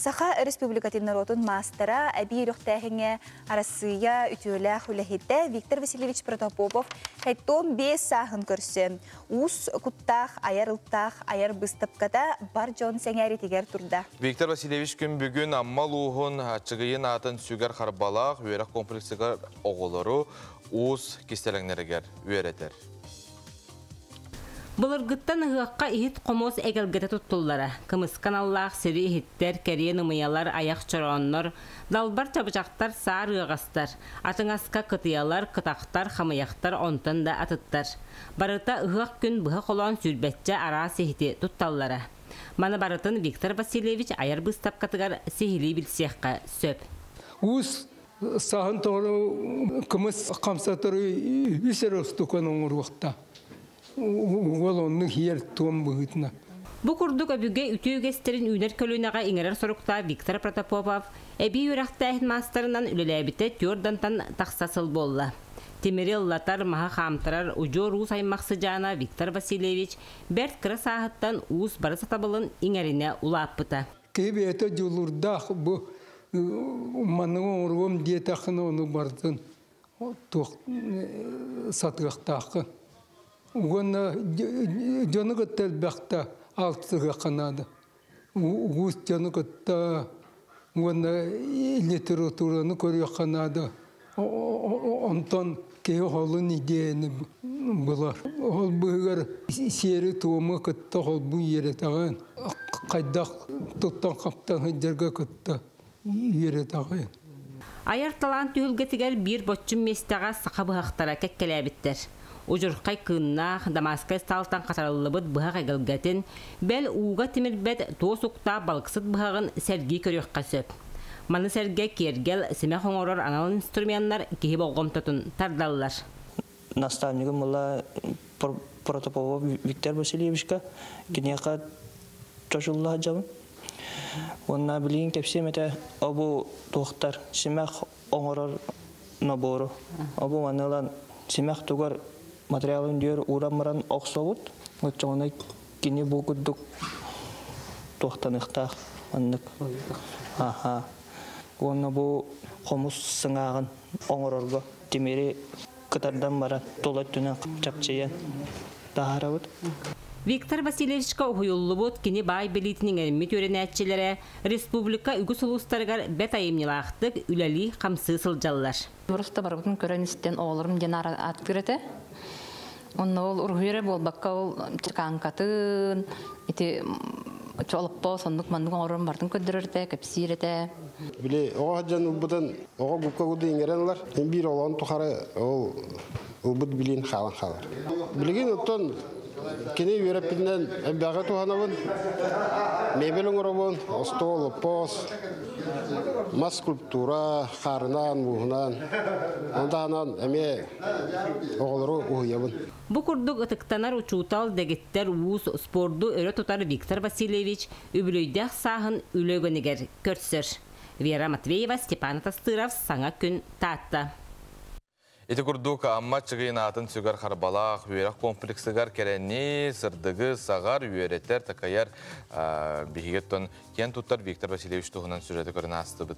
Саха Республикатын норуотун маастара, эбии үөрэхтээһиҥҥэ Арассыыйа үтүөлээх үлэһитэ Виктор Васильевич Протопопов 75 сааһын көрсөн, уус куттаах, айар ылтаах айар быыстапката бар дьон сэҥээритигэр турда. Виктор Васильевич күн бүгүн Амма улууһун Аччыгыйын аатын сүгэр Харбалаах үөрэх комплексыгар оҕолору уус кистэлэҥнэригэр үөрэтэр. Былыргыттан ыһыахха иһит-хомуос эгэлгэтэ туттуллара. Кымыска аналлаах сири иһиттэр, кэриэн ымыйалар, айах чорооннор, далбар чабычахтар, саар ыаҕастар, атыҥаска кытыйалар, кытахтар, хамыйахтар, онтон да атыттар. Барыта ыһыах күн быһа холоон сүүрбэччэ араас иһити тутталлара. Маны барытын Виктор Васильевич айар быыстапкатыгар сиһилии билсиэххэ сөп. Уус саһын тоҕо кымыс хамсатары үс эрэ устукан оҥоруохта. Уол оннук иһэр-туом быһыытынан. Бу курдук өбүгэ үтүө үгэстэрин үүнэр көлүөнэҕэ иҥэрэр соруктаах Виктор Протопопов эбии үөрэхтээһин маастарынан үлэлээбитэ түөрт тахса сыл буолла. Тимири ыллатар, маһы хаамтарар удьуор уус аймах сыдьаана Виктор Васильевич бэрт кыра сааһыттан уус бары сатабылын иҥэринэ улааппыта. Киһи бэйэтэ дьулуурдаах бу манныгы оҥоруом диэтэххинэ ону барытын туох сатыахтааххын. Уонна дьону кытта элбэхтэ алтыһыахха наада. Уус дьону кытта уонна литератураны көрүөххэ наада. Онтон киһи холун идеяны булар. Ол быһыгар сиэри-туому кытта холбуу үөрэтэҕин, хайдах туттан-хаптан сылдьарга кытта үөрэтэҕин. Айар талаан түһүлгэтигэр биир боччум миэстэҕэ саха быһахтара кэккэлээбиттэр. Удьурхай кыыннаах, Дамасскай сталтан хатарыллыбыт быһах эгэлгэтин, бэл ууга тимирбэт туос уктаах балыксыт быһаҕын сэргии көрүөххэ сөп. Маны сэргэ киэргэл, симэх оҥорор анал инструменнар киһи болҕомтотун тардаллар. Наставнигым была Протопопов Виктор Васильевичка, киниэхэ чочулла сылдьабын. Уонна билигин кэпсиэм этэ обу туохтар симэх оҥорор нобуору. Обу маны ылан симэх тугар материалын дүөр ууран баран охсобут. Оччоҕуна кини бу курдук туохтаныахтаах маннык. Аха. Уонна бу хомус сыҥааҕын оҥорорго тимири кытардан баран тула өттүнэн чапчыйан таһаарабыт. Виктор Васильевичка уһуйуллубут кини баай билиитин иҥэриммит үөрэнээччилэрэ республика үгүс улуустарыгар бэрт айымньылаахтык үлэлии-хамсыы сылдьаллар. Просто барыбытын көрөн-истэн оҕолорум диэн ааттыыр этэ. Онно ол уруһуй эрэ буолбакка ол чеканкатын, ити олоппос оннук маннык оҥорорун барытын көрдөрөр этэ, кэпсиир этэ. Били оҕо сылдьан ылбытын оҕо губка курдук иҥэрэн ылар. Мин биир олоҕун тухары ол ылбыт билиин хаалан хаалар. Билигин оттон кини үөрэппитинэн элбэҕи туһанабын. Мебель оҥоробун, остуол, оппос, мас скульптура, хаарынан, мууһунан. Ону таһынан эмиэ оҕолору уһуйабын. Бу курдук ытыктанар учуутал, дэгиттэр уус, спорду өрө тутар Виктор Васильевич үбүлүөйдээх сааһын үлэ үгэнигэр көрсөр. Вера Матвеева, Степан Атастыров, Саҥа күн, Таатта. Ити курдук Амма Аччыгыйын аатын сүгэр Харбалаах үөрэх комплексыгар кэрэни, сырдыгы саҕар, үөрэтэр, такайар биһиги оттон киэн туттар Виктор Васильевич туһунан сюжеты көрөн аастыбыт.